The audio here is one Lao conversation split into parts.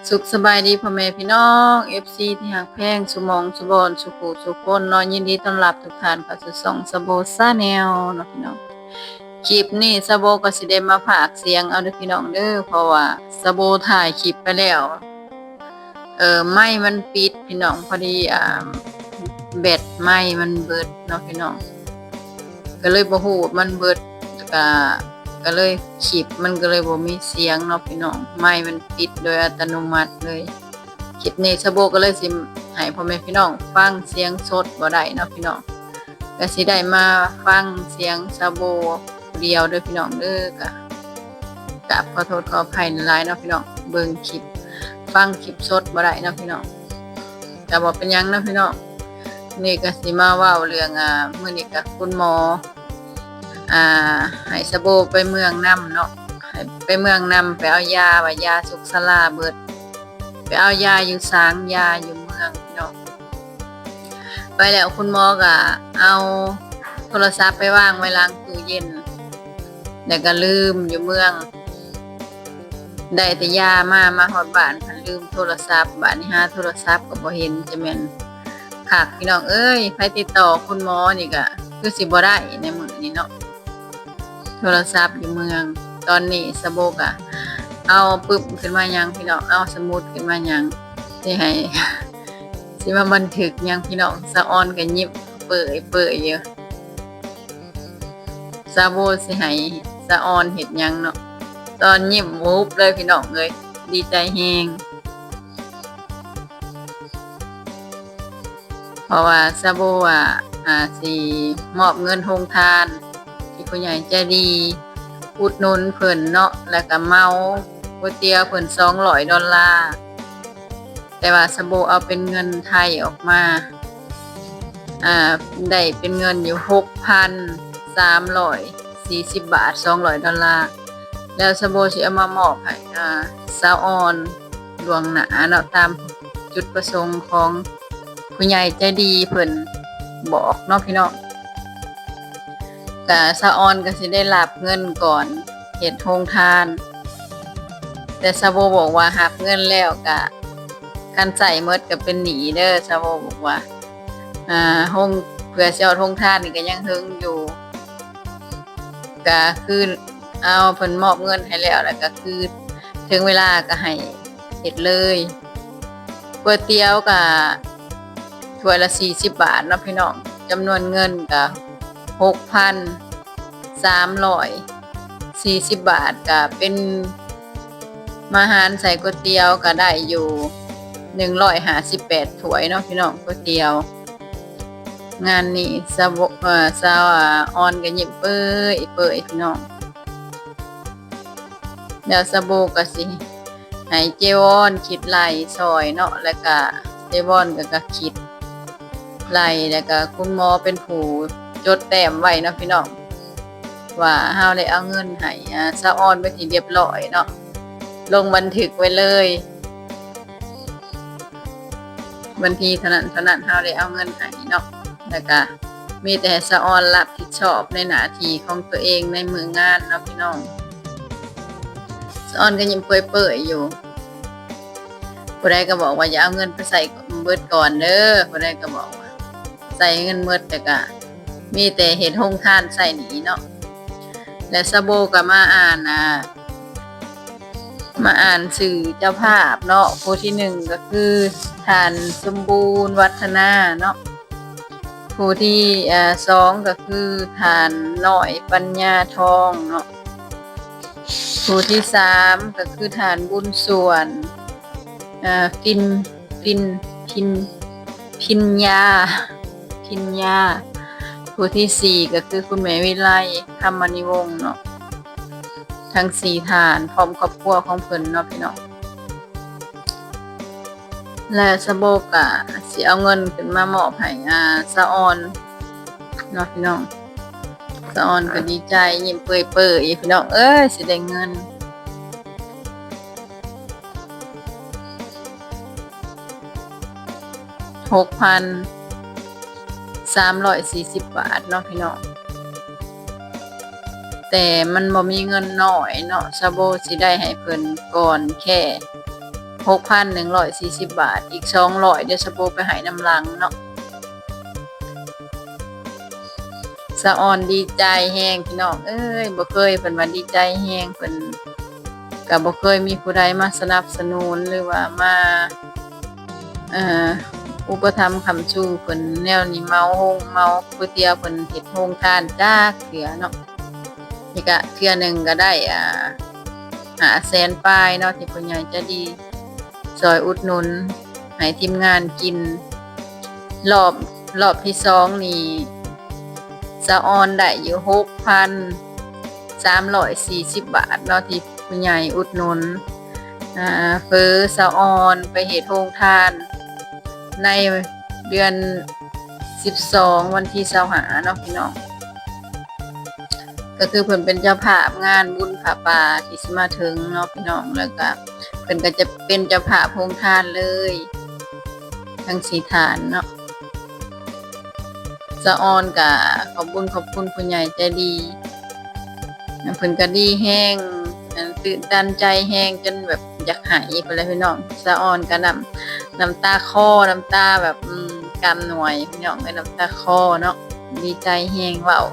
ສຸກສະບາຍດີພໍ່ແມ່ພີ່ນ້ອງ ເອັຟຊີ ທີ່ຮັກແພງ ສູ່ໝ່ອງສູ່ບ່ອນ ສູ່ຜູ້ສູ່ຄົນເນາະ. ຍິນດີຕ້ອນຮັບທຸກທ່ານເຂົ້າສູ່ຊ່ອງສາໂບ Channel ເນາະພີ່ນ້ອງ. ຄລິບນີ້ສາໂບກໍຊິໄດ້ມາພາກສຽງເອົາເດີພີ່ນ້ອງເດີ ເພາະວ່າສາໂບຖ່າຍຄລິບໄປແລ້ວ ເອີ ໄມມັນປິດພີ່ນ້ອງ ພໍດີ ອ່າ ແບັດໄມມັນເບິດເນາະພີ່ນ້ອງ ກໍເລີຍບໍ່ຮູ້ວ່າມັນເບິດ ກະ ກໍເລີຍຄລິບມັນກໍເລີຍບໍ່ມີສຽງເນາະພີ່ນ້ອງ ໄມມັນປິດໂດຍອັດຕະໂນມັດເລີຍ. ຄລິບນີ້ສາໂບກໍເລີຍຊິໃຫ້ພໍ່ແມ່ພີ່ນ້ອງຟັງສຽງສົດບໍ່ໄດ້ເນາະພີ່ນ້ອງ ກໍຊິໄດ້ມາຟັງສຽງສາໂບຜູ້ດຽວເດີພີ່ນ້ອງເດີ. ກະ ກາບຂໍໂທດຂໍອະໄພຫຼາຍໆເນາະພີ່ນ້ອງ ເບິ່ງຄລິບ ຟັງຄລິບສົດບໍ່ໄດ້ເນາະພີ່ນ້ອງ ກະບໍ່ເປັນຫຍັງເນາະພີ່ນ້ອງ. ນີ້ກະຊິມາເວົ້າເລື່ອງ ອ່າ ມື້ນີ້ກະຄຸນໝໍ ອ່າ ໃຫ້ສາໂບໄປເມືອງນຳເນາະ ໃຫ້ໄປເມືອງນຳ ໄປເອົາຢາ ວ່າຢາສຸກຊະລາເບິດ ໄປເອົາຢາຢູ່ສາງຢາຢູ່ເມືອງພີ່ນ້ອງ. ໄປແລ້ວຄຸນໝໍກະເອົາໂທລະສັບໄປວາງໄວ້ຫຼັງຕູ້ເຢັນ ແລ້ວກະລືມຢູ່ເມືອງ ໄດ້ແຕ່ຢາມາ ມາຮອດບ້ານພັດລືມໂທລະສັບ ບາດນີ້ຫາໂທລະສັບກໍບໍ່ເຫັນ ຈະແມ່ນຄັກພີ່ນ້ອງເອີຍ. ໃຜຕິດຕໍ່ຄຸນໝໍນີ້ກະຄືຊິບໍ່ໄດ້ໃນມື້ນີ້ເນາະ ໂທລະສັບຢູ່ເມືອງ. ຕອນນີ້ສາໂບກະເອົາປຶ້ມຂຶ້ນມາຍັງພີ່ນ້ອງ ເອົາສະໝຸດຂຶ້ນມາຍັງ ຊິໃຫ້ ຊິມາບັນທຶກຫຍັງພີ່ນ້ອງ. ສາອອນກໍຍິ້ມເປີຍໆຢູ່ ສາໂບຊິໃຫ້ສາອອນເຮັດຫຍັງເນາະ ສາອອນຍິ້ມຫຸບເລີຍພີ່ນ້ອງເອີຍ ດີໃຈແຮງ ເພາະວ່າສາໂບວ່າ ອາ ຊິມອບເງິນໂຮງທານ ທີ່ຜູ້ໃຫຍ່ໃຈດີອຸດໜູນເພິ່ນເນາະ ແລ້ວກະເໝົາກ໋ວຍຕຽວເພິ່ນສອງຮ້ອຍດອນລາ ແຕ່ວ່າສາໂບເອົາເປັນເງິນໄທອອກມາ ອາ ໄດ້ເປັນເງິນຢູ່ຫົກພັນສາມຮ້ອຍສີ່ສິບບາດ ສອງຮ້ອຍດອນລາ ແລ້ວສາໂບຊິເອົາມາມອບໃຫ້ ອາ ສາວອອນລ່ວງໜ້າເນາະ ຕາມຈຸດປະສົງຂອງຜູ້ໃຫຍ່ໃຈດີເພິ່ນບອກເນາະພີ່ນ້ອງ. ກະສາອອນກໍຊິໄດ້ຮັບເງິນກ່ອນເຮັດໂຮງທານ ແຕ່ສາໂບບອກວ່າຮັບເງິນແລ້ວກະ ຄັນໃຊ້ໝົດກໍເປັນໜີ້ເດີ ສາໂບບອກວ່າ ອາ ໂຮງ ເພື່ອຊິຮອດໂຮງທານນີ້ກໍຍັງເຫິງຢູ່ ກະຄືເອົາເພິ່ນມອບເງິນໃຫ້ແລ້ວ ແລ້ວກໍຄືເຖິງເວລາກໍໃຫ້ເຮັດເລີຍ. ກ໋ວຍຕຽວກໍຖ້ວຍລະສີ່ສິບບາດເນາະພີ່ນ້ອງ ຈຳນວນເງິນກໍຫົກພັນສາມຮ້ອຍສີ່ສິບບາດ ກໍເປັນ ມາຫານໃສ່ກ໋ວຍຕຽວກໍໄດ້ຢູ່ໜຶ່ງຮ້ອຍຫ້າສິບແປດຖ້ວຍເນາະພີ່ນ້ອງ ກ໋ວຍຕຽວ. ງານນີ້ສາວ ເອີ ສາວອອນກໍຍິ້ມເປີຍໆພີ່ນ້ອງ. ແລ້ວສາໂບກໍຊິໃຫ້ເຈວອນຄິດໄລ່ຊ່ອຍເນາະ ແລ້ວກະເຈວອນກໍ ກໍຄິດໄລ່ ແລ້ວກະຄຸນໝໍເປັນຜູ້ຈົດແຕ້ມໄວ້ເນາະພີ່ນ້ອງ ວ່າເຮົາໄດ້ເອົາເງິນໃຫ້ ອາ ສາວອອນເປັນທີ່ຮຽບຮ້ອຍເນາະ ລົງບັນທຶກໄວ້ເລີຍ ວັນທີເທົ່ານັ້ນເທົ່ານັ້ນເຮົາໄດ້ເອົາເງິນໃຫ້ເນາະ ແລ້ວກະມີແຕ່ໃຫ້ສາວອອນຮັບຜິດຊອບໃນໜ້າທີ່ຂອງຕົວເອງໃນມື້ງານເນາະພີ່ນ້ອງ. ສາອອນກໍຍິ້ມເປີຍໆຢູ່ ຜູ້ໃດກໍບອກວ່າຢ່າເອົາເງິນໄປໃຊ້ເບິດກ່ອນເດີ ຜູ້ໃດກໍບອກວ່າໃຊ້ເງິນໝົດ ແຕ່ກະມີແຕ່ເຮັດໂຮງທານໃຊ້ໜີ້ເນາະ. ແລະສາໂບກໍມາອ່ານ ອ່າ ມາອ່ານຊື່ເຈົ້າພາບເນາະ ຜູ້ທີໜຶ່ງກໍຄືທ່ານສົມບູນວັດທະນາເນາະ ຜູ້ທີ ເອີ ສອງກໍຄືທ່ານນ້ອຍປັນຍາທອງເນາະ ຜູ້ທີສາມກໍຄືທ່ານບຸນສວນ ເອີ ຟິນ ຟິນ ພິນ ພິນຍາ ພິນຍາ ຜູ້ທີສີ່ກໍຄືຄຸນແມ່ວິໄລ ທຳມະນິວົງເນາະ ທັງສີ່ທ່ານ ພ້ອມຄອບຄົວຂອງເພິ່ນເນາະພີ່ນ້ອງ. ແລະສາໂບກະຊິເອົາເງິນຂຶ້ນມາມອບໃຫ້ ອາ ສາອອນເນາະພີ່ນ້ອງ. ສາອອນກໍດີໃຈ ຍິ້ມເປີຍໆ ພີ່ນ້ອງເອີຍ ຊິໄດ້ເງິນຫົກພັນສາມຮ້ອຍສີ່ສິບບາດເນາະພີ່ນ້ອງ. ແຕ່ມັນບໍ່ມີເງິນນ້ອຍເນາະ ສາໂບຊິໄດ້ໃຫ້ເພິ່ນກ່ອນແຄ່ ຫົກພັນໜຶ່ງຮ້ອຍສີ່ສິບບາດ ອີກສອງຮ້ອຍ ດຽວສະໂບໄປໃຫ້ນຳຫຼັງເນາະ. ສະອອນດີໃຈແຮງພີ່ນ້ອງເອີຍ ບໍ່ເຄີຍ ເພິ່ນວ່າດີໃຈແຮງ ເພິ່ນກະບໍ່ເຄີຍມີຜູ້ໃດມາສະໜັບສະໜູນ ຫຼືວ່າມາ ເອີ ອຸປະຖຳຄ້ຳຊູເພິ່ນແນວນີ້ ເໝົາໂຮງ ເໝົາກ໋ວຍຕຽວ ເພິ່ນເຮັດໂຮງທານຈັກເທື່ອເນາະ. ນີ້ກະເທື່ອໜຶ່ງກະໄດ້ ອ່າ ຫ້າແສນປາຍເນາະ ທີ່ຜູ້ໃຫຍ່ໃຈດີຊ່ອຍອຸດໜູນໃຫ້ທີມງານກິນ. ລອບ ລອບທີສອງນີ້ ສະອອນໄດ້ຢູ່ຫົກພັນສາມຮ້ອຍສີ່ສິບບາດເນາະ ທີ່ຜູ້ໃຫຍ່ອຸດໜູນ ອ່າ ເຝີສະອອນໄປເຮັດໂຮງທານໃນເດືອນສິບສອງ ວັນທີຊາວຫ້າເນາະພີ່ນ້ອງ. ກໍຄືເພິ່ນເປັນເຈົ້າພາບງານບຸນຜ້າປ່າທີ່ຊິມາເຖິງເນາະພີ່ນ້ອງ ແລ້ວກໍເພິ່ນກໍຈະເປັນເຈົ້າພາບໂຮງທານເລີຍ ທັງສີ່ທ່ານເນາະ. ສະອອນກໍຂອບບຸນຂອບຄຸນຜູ້ໃຫຍ່ໃຈດີ ເພິ່ນກໍດີແຮງ ຕື່ນຕັນໃຈແຮງ ຈົນແບບຢາກໄຫ້ພຸ້ນແຫຼະພີ່ນ້ອງ. ສະອອນກໍນ້ຳ ນ້ຳຕາຄໍ ນ້ຳຕາແບບ ອືມ ກຳໜ່ວຍພີ່ນ້ອງເອີຍ ນ້ຳຕາຄໍເນາະ ດີໃຈແຮງ ເວົ້າ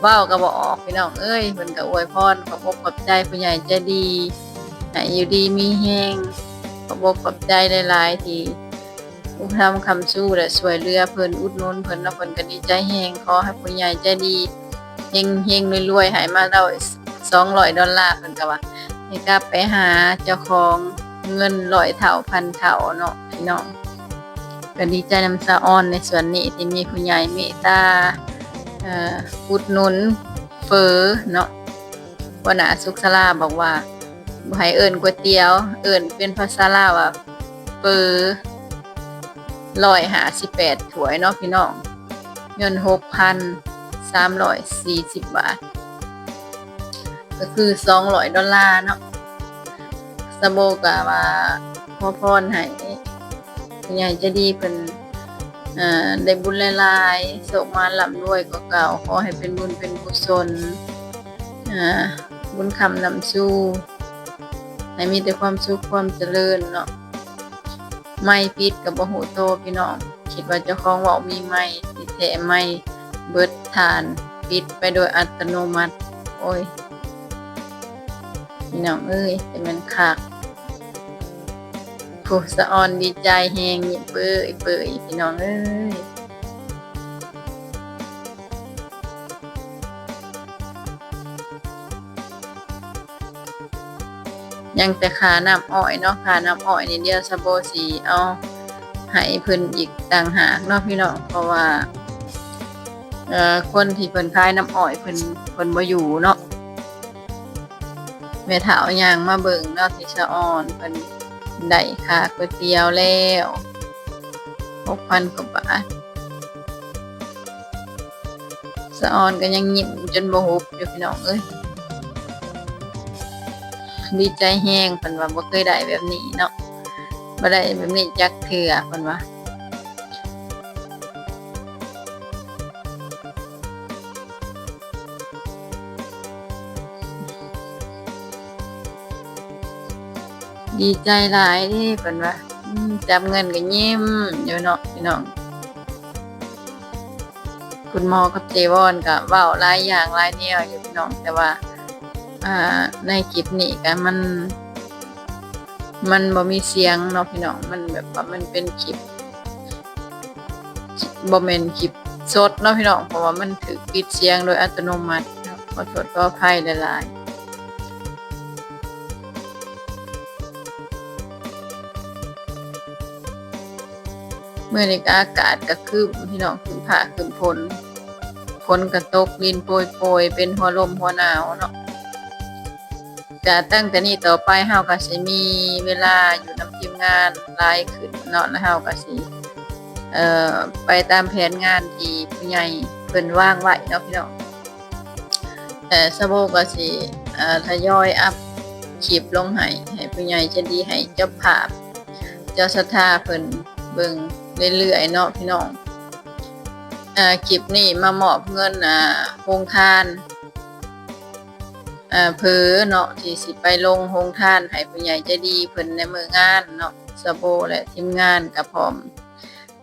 ເວົ້າກໍບໍ່ອອກພີ່ນ້ອງເອີຍ. ເພິ່ນກໍອວຍພອນຂອບອົກຂອບໃຈຜູ້ໃຫຍ່ໃຈດີ ໃຫ້ຢູ່ດີມີແຮງ ຂອບອົກຂອບໃຈຫຼາຍໆ ທີ່ອຸປະຖຳຄ້ຳຊູ ແລະ ຊ່ວຍເຫຼືອເພິ່ນ ອຸດໜູນເພິ່ນເນາະ ເພິ່ນກໍດີໃຈແຮງ. ຂໍໃຫ້ຜູ້ໃຫຍ່ໃຈດີເຮັງໆ ລວຍໆ ໃຫ້ມາຮ້ອຍ ສອງຮ້ອຍດອນລາ ເພິ່ນກໍວ່າໃຫ້ກັບໄປຫາເຈົ້າຂອງເງິນຮ້ອຍເທົ່າພັນເທົ່າເນາະພີ່ນ້ອງ. ກໍດີໃຈນຳສາວອອນໃນສ່ວນນີ້ ທີ່ມີຜູ້ໃຫຍ່ເມດຕາ ເອີ ອຸດໜູນເຝີເນາະ. ຫົວໜ້າສຸກສາລາບອກວ່າ ບໍ່ໃຫ້ເອີ້ນກ໋ວຍຕຽວ ເອີ້ນເປັນພາສາລາວວ່າເຝີ ຮ້ອຍຫ້າສິບແປດຖ້ວຍເນາະພີ່ນ້ອງ ເງິນຫົກພັນສາມຮ້ອຍສີ່ສິບບາດ ກໍຄືສອງຮ້ອຍດອນລາເນາະ. ສາໂບກໍວ່າຂໍພອນໃຫ້ຜູ້ໃຫຍ່ໃຈດີເພິ່ນ ເອີ ໄດ້ບຸນຫຼາຍໆ ໂຊກໝານລ່ຳລວຍກວ່າເກົ່າ ຂໍໃຫ້ເປັນບຸນເປັນກຸສົນ ເອີ ບຸນຄ້ຳນ້ຳຊູ ໃຫ້ມີແຕ່ຄວາມສຸກຄວາມຈະເລີນເນາະ. ໄມປິດກໍບໍ່ຮູ້ໂຕພີ່ນ້ອງ ຄິດວ່າເຈົ້າຂອງເວົ້າມີໄມ ທີ່ແທ້ໄມເບິດຖ່ານ ປິດໄປໂດຍອັດຕະໂນມັດ. ໂອ້ຍ ພີ່ນ້ອງເອີຍ ຈະແມ່ນຄັກ. ໂອ້ ສະອອນດີໃຈແຮງ ຍິ້ມເປີຍໆ ພີ່ນ້ອງເອີຍ. ຍັງແຕ່ຄ່ານ້ຳອ້ອຍເນາະ ຄ່ານ້ຳອ້ອຍນີ້ ດຽວສາໂບຊິເອົາໃຫ້ເພິ່ນອີກຕ່າງຫາກເນາະພີ່ນ້ອງ ເພາະວ່າ ເອີ ຄົນທີ່ເພິ່ນຂາຍນ້ຳອ້ອຍເພິ່ນ ເພິ່ນບໍ່ຢູ່ເນາະ. ແມ່ເຖົ້າຍ່າງມາເບິ່ງເນາະ ທີ່ສະອອນເພິ່ນໄດ້ຄ່າກ໋ວຍຕຽວແລ້ວ ຫົກພັນກວ່າບາດ. ສະອອນກໍຍັງຍິ້ມຈົນບໍ່ຫຸບຢູ່ພີ່ນ້ອງເອີຍ ດີໃຈແຮງ ເພິ່ນວ່າບໍ່ເຄີຍໄດ້ແບບນີ້ເນາະ ບໍ່ໄດ້ແບບນີ້ຈັກເທື່ອ ເພິ່ນວ່າ ດີໃຈຫຼາຍເດ້ ເພິ່ນວ່າ ອືມ ຈັບເງິນກໍຍິ້ມຢູ່ເນາະພີ່ນ້ອງ. ຄຸນໝໍກັບເຈວອນກໍເວົ້າຫຼາຍຢ່າງຫຼາຍແນວຢູ່ພີ່ນ້ອງ ແຕ່ວ່າ ອ່າ ໃນຄລິບນີ້ກໍມັນ ມັນບໍ່ມີສຽງເນາະພີ່ນ້ອງ ມັນແບບວ່າມັນເປັນຄລິບ ບໍ່ແມ່ນຄລິບສົດເນາະພີ່ນ້ອງ ເພາະວ່າມັນຖືກປິດສຽງໂດຍອັດຕະໂນມັດເນາະ ຂໍໂທດຂໍອະໄພຫຼາຍໆ. ມື້ນີ້ກໍອາກາດກໍຄຶ້ມພີ່ນ້ອງ ຄຶ້ມຟ້າຄຶ້ມຝົນ ຝົນກໍຕົກ ດິນໂປຍໆ ເປັນຫົວລົມຫົວໜາວເນາະ. ກະຕັ້ງແຕ່ນີ້ຕໍ່ໄປເຮົາກະຊິມີເວລາຢູ່ນຳທີມງານຫຼາຍຂຶ້ນເນາະ ແລ້ວເຮົາກະຊິ ເອີ ໄປຕາມແຜນງານທີ່ຜູ້ໃຫຍ່ເພິ່ນວາງໄວ້ເນາະພີ່ນ້ອງ. ແຕ່ສາໂບກະຊິ ເອີ ທະຍອຍອັບຄລິບລົງໃຫ້ ໃຫ້ຜູ້ໃຫຍ່ໃຈດີ ໃຫ້ເຈົ້າພາບ ເຈົ້າສັດທາເພິ່ນເບິ່ງເລື້ອຍໆເນາະພີ່ນ້ອງ. ເອີ ຄລິບນີ້ມາມອບເງິນ ອ່າ ໂຮງທານ ເຜີເນາະ ທີ່ຊິໄປລົງໂຮງທານໃຫ້ຜູ້ໃຫຍ່ໃຈດີເພິ່ນໃນມື້ງານເນາະ. ສາວໂບ ແລະ ທີມງານກໍພ້ອມ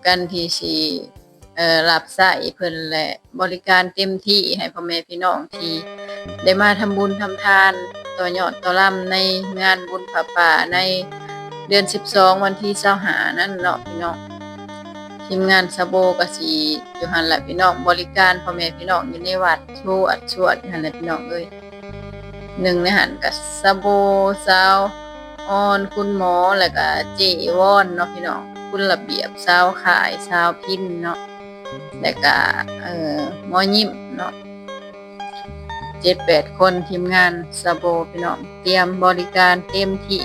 ກັນທີ່ຊິ ເອີ ຮັບໃຊ້ເພິ່ນ ແລະ ບໍລິການເຕັມທີ່ໃຫ້ພໍ່ແມ່ພີ່ນ້ອງທີ່ໄດ້ມາທຳບຸນທຳທານຕໍ່ຍອດຕໍ່ລຳໃນງານບຸນຜ້າປ່າໃນເດືອນສິບສອງ ວັນທີຊາວຫ້ານັ້ນເນາະພີ່ນ້ອງ. ທີມງານສາວໂບກໍຊິຢູ່ຫັ້ນລະພີ່ນ້ອງ ບໍລິການພໍ່ແມ່ພີ່ນ້ອງຢູ່ໃນວັດ ຊວດໆ ຢູ່ຫັ້ນແຫຼະພີ່ນ້ອງເອີຍ. ໜຶ່ງໃນຫັ້ນກໍສາວໂບ ສາວອອນ ຄຸນໝໍ ແລ້ວກໍເຈ້ວອນເນາະພີ່ນ້ອງ ຄຸນລະບຽບ ສາວຄ້າຍ ສາວພິນເນາະ ແລ້ວກໍ ເອີ ໝໍຍິ້ມເນາະ ເຈັດແປດຄົນ ທີມງານສາວໂບພີ່ນ້ອງ ຕຽມບໍລິການເຕັມທີ່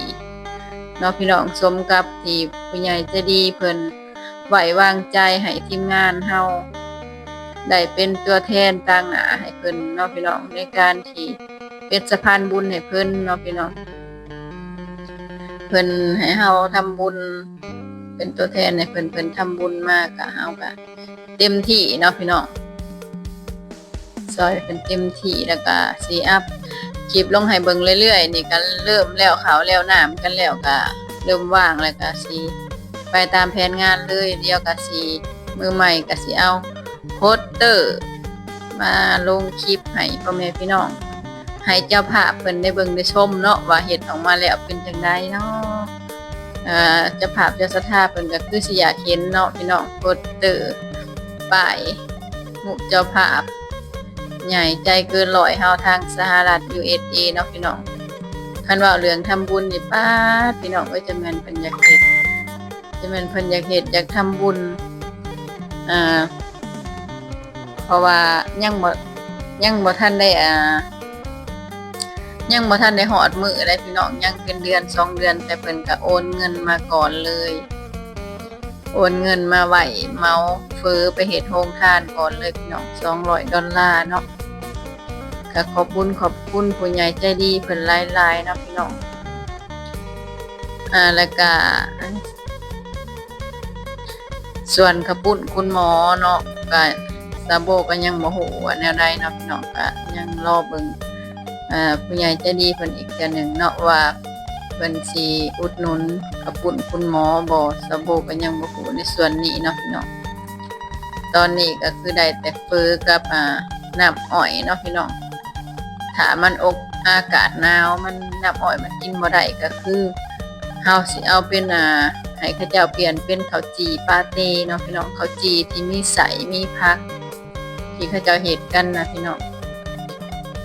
ເນາະພີ່ນ້ອງ ສົມກັບທີ່ຜູ້ໃຫຍ່ໃຈດີເພິ່ນ ໄວ້ວາງໃຈໃຫ້ທີມງານເຮົາໄດ້ເປັນຕົວແທນຕາງໜ້າໃຫ້ເພິ່ນເນາະພີ່ນ້ອງ ໃນການທີ່ເປັນສະພານບຸນໃຫ້ເພິ່ນເນາະພີ່ນ້ອງ. ເພິ່ນໃຫ້ເຮົາທຳບຸນເປັນຕົວແທນໃຫ້ເພິ່ນ ເພິ່ນທຳບຸນມາກະ ເຮົາກະເຕັມທີ່ເນາະພີ່ນ້ອງ ຊ່ອຍເພິ່ນເຕັມທີ່ ແລ້ວກະຊິອັບຄລິບລົງໃຫ້ເບິ່ງເລື້ອຍໆ. ນີ້ກະເລີ່ມແລ້ວເຂົ້າແລ້ວນ້ຳກັນແລ້ວ ກະເລີ່ມວ່າງ ແລ້ວກະຊິໄປຕາມແຜນງານເລີຍ. ດຽວກະຊິ ມື້ໃໝ່ກະຊິເອົາໂປສເຕີມາລົງຄລິບໃຫ້ພໍ່ແມ່ພີ່ນ້ອງ ໃຫ້ເຈົ້າພາບເພິ່ນໄດ້ເບິ່ງໄດ້ຊົມເນາະ ວ່າເຮັດອອກມາແລ້ວເປັນຈັ່ງໃດເນາະ. ເອີ ເຈົ້າພາບເຈົ້າສັດທາເພິ່ນກໍຄືຊິຢາກເຫັນເນາະພີ່ນ້ອງ ໂປສເຕີ ປ້າຍຮູບເຈົ້າພາບໃຫຍ່ໃຈເກີນຮ້ອຍເຮົາທາງສະຫະລັດ ຢູເອສເອ ເນາະພີ່ນ້ອງ. ຄັນເວົ້າເລື່ອງທຳບຸນນີ້ ປາດ ພີ່ນ້ອງເອີຍ ຈະແມ່ນເພິ່ນຢາກເຮັດ ຈະແມ່ນເພິ່ນຢາກເຮັດ ຢາກທຳບຸນ ເອີ ເພາະວ່າຍັງບໍ່ ຍັງບໍ່ທັນໄດ້ ອ່າ ຍັງບໍ່ທັນໄດ້ຮອດມື້ໃດພີ່ນ້ອງ ຍັງເປັນເດືອນສອງເດືອນ ແຕ່ເພິ່ນກະໂອນເງິນມາກ່ອນເລີຍ ໂອນເງິນມາໄວ້ເໝົາເຝີໄປເຮັດໂຮງທານກ່ອນເລີຍພີ່ນ້ອງ ສອງຮ້ອຍດອນລາເນາະ. ກະຂອບບຸນຂອບຄຸນຜູ້ໃຫຍ່ໃຈດີເພິ່ນຫຼາຍໆເນາະພີ່ນ້ອງ. ອ່າ ແລ້ວກະ ສ່ວນຂະປຸ້ນຄຸນໝໍເນາະ ກະສາວໂບກໍຍັງບໍ່ຮູ້ວ່າແນວໃດເນາະພີ່ນ້ອງ ກະຍັງລໍເບິ່ງ ເອີ ຜູ້ໃຫຍ່ໃຈດີເພິ່ນອີກເທື່ອໜຶ່ງເນາະ ວ່າເພິ່ນຊິອຸດໜູນຂະປຸ້ນຄຸນໝໍບໍ່ ສາວໂບກໍຍັງບໍ່ຮູ້ໃນສ່ວນນີ້ເນາະພີ່ນ້ອງ. ຕອນນີ້ກໍຄືໄດ້ແຕ່ເຝີກັບ ອ່າ ນ້ຳອ້ອຍເນາະພີ່ນ້ອງ. ຖ້າມັນອົກ ອາກາດໜາວ ມັນ ນ້ຳອ້ອຍມັນກິນບໍ່ໄດ້ ກໍຄືເຮົາຊິເອົາເປັນ ອ່າ ໃຫ້ເຂົາເຈົ້າປ່ຽນເປັນເຂົ້າຈີ່ປາເຕເນາະພີ່ນ້ອງ ເຂົ້າຈີ່ທີ່ມີໄສ້ມີຜັກ ທີ່ເຂົາເຈົ້າເຮັດກັນນະພີ່ນ້ອງ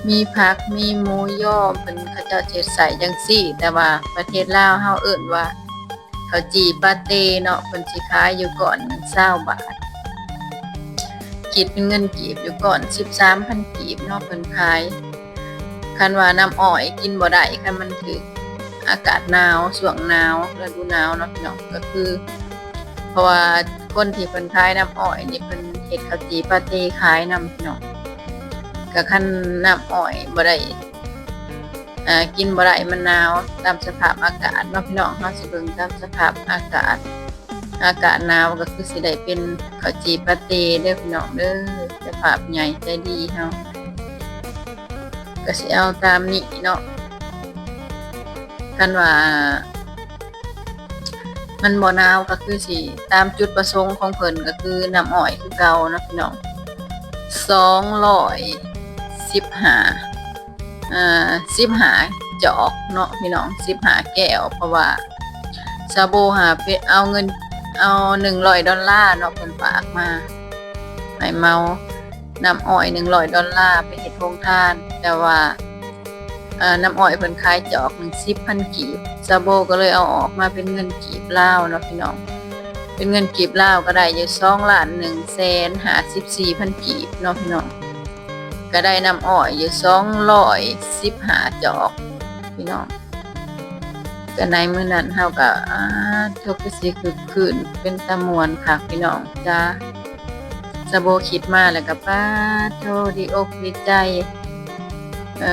ມີຜັກ ມີໝູຢໍ ເພິ່ນ ເຂົາເຈົ້າເຮັດໃສ່ຈັ່ງຊີ້ ແຕ່ວ່າປະເທດລາວເຮົາເອີ້ນວ່າ ເຂົ້າຈີ່ປາເຕເນາະ ເພິ່ນຊິຂາຍຢູ່ກ້ອນໜຶ່ງຊາວບາດ ຄິດເປັນເງິນກີບຢູ່ກ້ອນສິບສາມພັນກີບເນາະ ເພິ່ນຂາຍ. ຄັນວ່ານ້ຳອ້ອຍກິນບໍ່ໄດ້ ຄັນມັນຖືກອາກາດໜາວ ຊ່ວງໜາວ ລະດູໜາວເນາະພີ່ນ້ອງ ກໍຄື ເພາະວ່າຄົນທີ່ເພິ່ນຂາຍນ້ຳອ້ອຍນີ້ ເພິ່ນເຮັດເຂົ້າຈີ່ປາເຕຂາຍນຳພີ່ນ້ອງ. ກໍຄັນນ້ຳອ້ອຍບໍ່ໄດ້ ອ່າ ກິນບໍ່ໄດ້ ມັນໜາວ ຕາມສະພາບອາກາດເນາະພີ່ນ້ອງ ເຮົາຊິເບິ່ງຕາມສະພາບອາກາດ ອາກາດໜາວກໍຄືຊິໄດ້ເປັນເຂົ້າຈີ່ປາເຕເດີພີ່ນ້ອງເດີ ເຈົ້າພາບໃຫຍ່ໃຈດີເຮົາ ກໍຊິເອົາຕາມນີ້ເນາະ. ຄັນວ່າມັນບໍ່ໜາວກໍຄືຊິຕາມຈຸດປະສົງຂອງເພິ່ນ ກໍຄືນ້ຳອ້ອຍຄືເກົ່າເນາະພີ່ນ້ອງ ສອງຮ້ອຍສິບຫ້າ ອ່າ ສິບຫ້າຈອກເນາະພີ່ນ້ອງ ສິບຫ້າແກ້ວ ເພາະວ່າສາວໂບຫາເປັນເອົາເງິນ ເອົາໜຶ່ງຮ້ອຍດອນລາເນາະ ເພິ່ນຝາກມາໃຫ້ເໝົານ້ຳອ້ອຍໜຶ່ງຮ້ອຍດອນລາໄປເຮັດໂຮງທານ ແຕ່ວ່າ ເອີ ນ້ຳອ້ອຍເພິ່ນຂາຍຈອກໜຶ່ງສິບພັນກີບ ສາວໂບກໍເລີຍເອົາອອກມາເປັນເງິນກີບລາວເນາະພີ່ນ້ອງ ເປັນເງິນກີບລາວກໍໄດ້ຢູ່ສອງລ້ານໜຶ່ງແສນຫ້າສິບສີ່ພັນກີບເນາະພີ່ນ້ອງ ກໍໄດ້ນ້ຳອ້ອຍຢູ່ສອງຮ້ອຍສິບຫ້າຈອກພີ່ນ້ອງ. ກໍໃນມື້ນັ້ນເຮົາກໍ ອາ ໂທ້ ຄືຊິຄຶກຄື້ນ ເປັນຕາມ່ວນຄັກພີ່ນ້ອງຈ້າ. ສາວໂບຄິດມາແລ້ວກໍ ປາດໂທ້ ດີອົກດີໃຈ ເອີ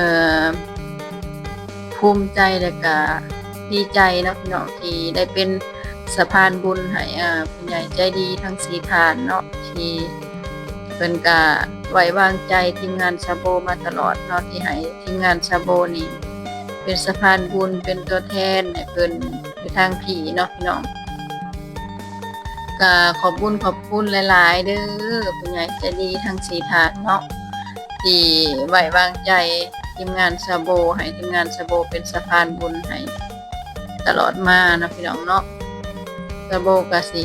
ພູມໃຈ ແລ້ວກໍດີໃຈເນາະພີ່ນ້ອງ ທີ່ໄດ້ເປັນສະພານບຸນໃຫ້ ເອີ ຜູ້ໃຫຍ່ໃຈດີທັງສີ່ທ່ານເນາະ ທີ່ເພິ່ນກໍ ໄວ້ວາງໃຈທີມງານຊາໂບມາຕະຫຼອດເນາະ ທີ່ໃຫ້ທີມງານຊາໂບນີ້ເປັນສະພານບຸນ ເປັນຕົວແທນໃຫ້ເພິ່ນຢູ່ທາງພີ້ເນາະພີ່ນ້ອງ. ກະຂອບບຸນຂອບຄຸນຫຼາຍໆເດີ ຜູ້ໃຫຍ່ໃຈດີທັງສີ່ທ່ານເນາະ ທີ່ໄວ້ວາງໃຈທີມງານຊາໂບ ໃຫ້ທີມງານຊາໂບເປັນສະພານບຸນໃຫ້ຕະຫຼອດມາເນາະພີ່ນ້ອງເນາະ. ຊາໂບກະຊິ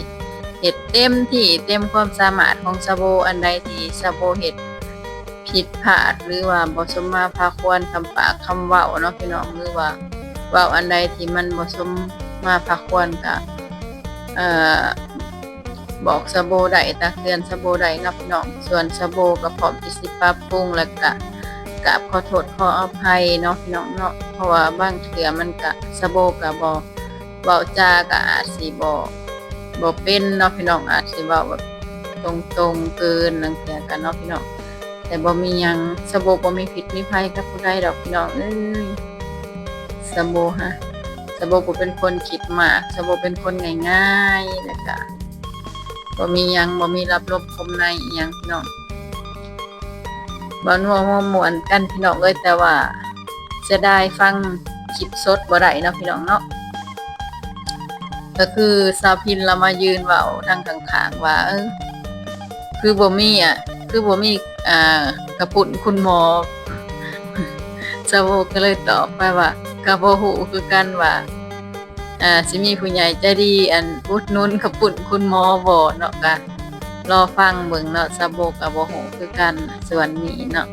ເຮັດເຕັມທີ່ເຕັມຄວາມສາມາດຂອງຊາໂບ ອັນໃດທີ່ຊາໂບເຮັດຜິດພາດ ຫຼືວ່າບໍ່ສົມມາພາຄວນຄຳປາກຄຳເວົ້າເນາະພີ່ນ້ອງ ຫຼືວ່າເວົ້າອັນໃດທີ່ມັນບໍ່ສົມມາພາຄວນກະ ເອີ ບອກຊາໂບໄດ້ ຕັກເຕືອນຊາໂບໄດ້ເນາະພີ່ນ້ອງ. ສ່ວນຊາໂບກໍພ້ອມທີ່ຊິປັບປຸງ ແລ້ວກະກາບຂໍໂທດຂໍອະໄພເນາະພີ່ນ້ອງເນາະ ເພາະວ່າບາງເທື່ອມັນກະ ຊາໂບກະບໍ່ ເວົ້າຈາກະອາດຊິບໍ່ ບໍ່ເປັນເນາະພີ່ນ້ອງ ອາດຊິເວົ້າແບບຕົງໆເກີນ ລາງເທື່ອກະເນາະພີ່ນ້ອງ. ແຕ່ບໍ່ມີຫຍັງ ຊາໂບບໍ່ມີພິດມີໄພກັບຜູ້ໃດດອກພີ່ນ້ອງເອີຍ. ຊາໂບຮະ ຊາໂບບໍ່ເປັນຄົນຄິດມາກ ຊາໂບເປັນຄົນງ່າຍໆ ແລ້ວກະບໍ່ມີຫຍັງ ບໍ່ມີລັບລົມຄົມໃນອີ່ຫຍັງພີ່ນ້ອງ. ເວົ້ານົວຫົວມ່ວນກັນພີ່ນ້ອງເອີຍ ແຕ່ວ່າເສຍດາຍຟັງຄລິບສົດບໍ່ໄດ້ເນາະພີ່ນ້ອງເນາະ. ກໍຄືສາວພິນລາວມາຢືນເວົ້າທາງຂ້າງໆວ່າ ເອີ ຄືບໍ່ມີ ອະ ຄືບໍ່ມີ ອ່າ ກະປຸ້ນຄຸນໝໍ. ຊາໂບກໍເລີຍຕອບໄປວ່າ ກໍບໍ່ຮູ້ຄືກັນວ່າ ອ່າ ຊິມີຜູ້ໃຫຍ່ໃຈດີ ອັນ ອຸດໜູນກະປຸ້ນຄຸນໝໍບໍ່ເນາະ. ກະລໍຟັງເບິ່ງເນາະ ຊາໂບກໍບໍ່ຮູ້ຄືກັນສ່ວນນີ້ເນາະ.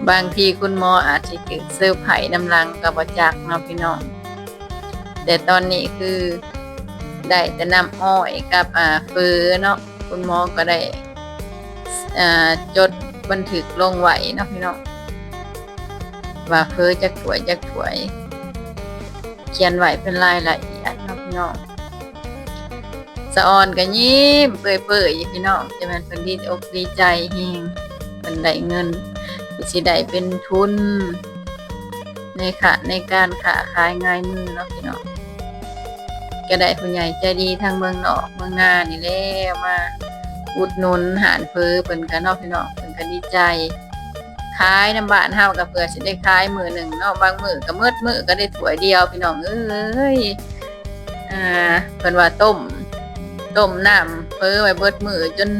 ບາງທີຄຸນໝໍອາດຊິຖືກເຊີໄພນຳຫຼັງກໍບໍ່ຈັກເນາະພີ່ນ້ອງ. ແຕ່ຕອນນີ້ຄືໄດ້ແຕ່ນ້ຳອ້ອຍກັບ ອ່າ ເຝີເນາະ. ຄຸນໝໍກໍໄດ້ ອ່າ ຈົດບັນທຶກລົງໄວ້ເນາະພີ່ນ້ອງ ວ່າເຝີຈັກຖ້ວຍ ຈັກຖ້ວຍ ຂຽນໄວ້ເປັນລາຍລະອຽດເນາະພີ່ນ້ອງ. ສະອອນກໍຍິ້ມເປີຍໆຢູ່ພີ່ນ້ອງ ຈະແມ່ນເພິ່ນດີອົກດີໃຈແຮງ ເພິ່ນໄດ້ເງິນ ກໍຊິໄດ້ເປັນທຶນໃນຂະ ໃນການຄ້າຂາຍງາຍມືເນາະພີ່ນ້ອງ. ກໍໄດ້ຜູ້ໃຫຍ່ໃຈດີທາງເມືອງນອກເມືອງນານີ້ແຫຼະ ມາອຸດໜູນຮ້ານເຝີເພິ່ນກະເນາະພີ່ນ້ອງ ເພິ່ນກະດີໃຈ. ຂາຍນຳບ້ານເຮົາກໍເພື່ອຊິໄດ້ຂາຍມື້ໜຶ່ງເນາະ ບາງມື້ກໍໝົດມື້ກໍໄດ້ຖ້ວຍດຽວພີ່ນ້ອງເອີຍ. ອ່າ ເພິ່ນວ່າຕົ້ມ ຕົ້ມນ້ຳເຝີໄວ້ເບິດມື້ຈົນ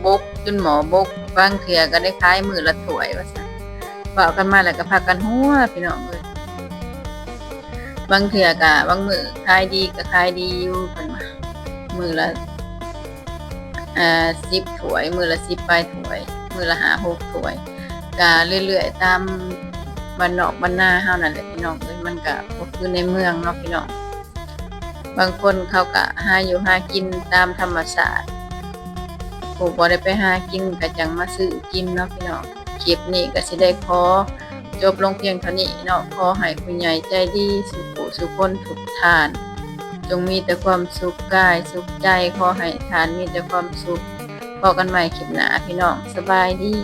ບົກ ຈົນໝໍ້ບົກ ບາງເທື່ອກໍໄດ້ຂາຍມື້ລະຖ້ວຍວ່າຊັ້ນ. ເວົ້າກັນມາແລ້ວກໍພາກັນຫົວພີ່ນ້ອງເອີຍ. ບາງເທື່ອກະ ບາງມື້ຂາຍດີກະຂາຍດີຢູ່ ເພິ່ນວ່າມື້ລະ ເອີ ສິບຖ້ວຍ ມື້ລະສິບປາຍຖ້ວຍ ມື້ລະຫ້າຫົກຖ້ວຍ ກະເລື້ອຍໆຕາມບ້ານນອກບ້ານນາເຮົານັ້ນແຫຼະພີ່ນ້ອງເອີຍ. ມັນກະບໍ່ຄືໃນເມືອງເນາະພີ່ນ້ອງ ບາງຄົນເຂົາກະຫາຢູ່ຫາກິນຕາມທຳມະຊາດ ຜູ້ບໍ່ໄດ້ໄປຫາກິນກະຈັ່ງມາຊື້ກິນເນາະພີ່ນ້ອງ. ຄລິບນີ້ກໍຊິໄດ້ຂໍຈົບລົງພຽງເທົ່ານີ້ເນາະ. ຂໍໃຫ້ຜູ້ໃຫຍ່ໃຈດີສູ່ຜູ້ສູ່ຄົນທຸກທ່ານ ຈົ່ງມີແຕ່ຄວາມສຸກກາຍສຸກໃຈ ຂໍໃຫ້ທ່ານມີແຕ່ຄວາມສຸກ. ພໍ້ກັນໃໝ່ຄລິບໜ້າພີ່ນ້ອງ ສະບາຍດີ.